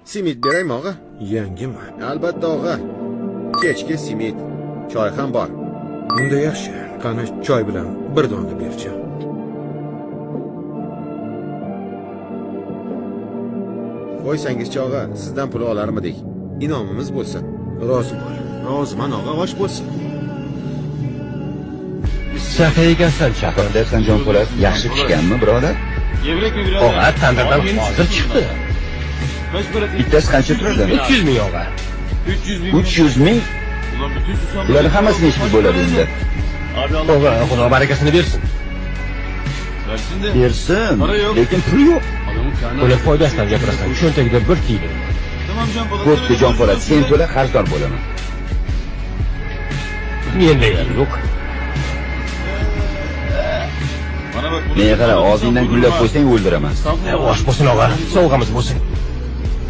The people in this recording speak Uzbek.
Simit beraymi og'a? Yangimi? Albatta og'a. Kechki simit. Choy ham bor. Unda yaxshi. Qani choy bilan bir dona berchi. Qo'ysangizchi og'a, sizdan pul olarmidik. Inomimiz bo'lsin. Rozi bo'l. Roziman og'a, osh bo'lsin. Saxiy ekansan, chaqir. Dersan Jonpo'lat, yaxshi pishganmi, birodar? Og'a, tandirdan hozir chiqdi. Bittasi qancha turadi? 300 ming og'a. 300 ming? Bularni hammasi nechi pul bo'ladi endi? Og'a, Xudo barakasini bersin. Bersin, lekin pul yo'q. Uni foydasidan gapirasan, cho'ntagida bir tiyin. Bo'pti Jonpo'lat, sen to'la, qarzdor bo'laman. Menda ham yo'q. Menga qara, og'zingdan gullab qo'ysang o'ldiraman. Osh bo'lsin og'a, sovg'amiz bo'lsin.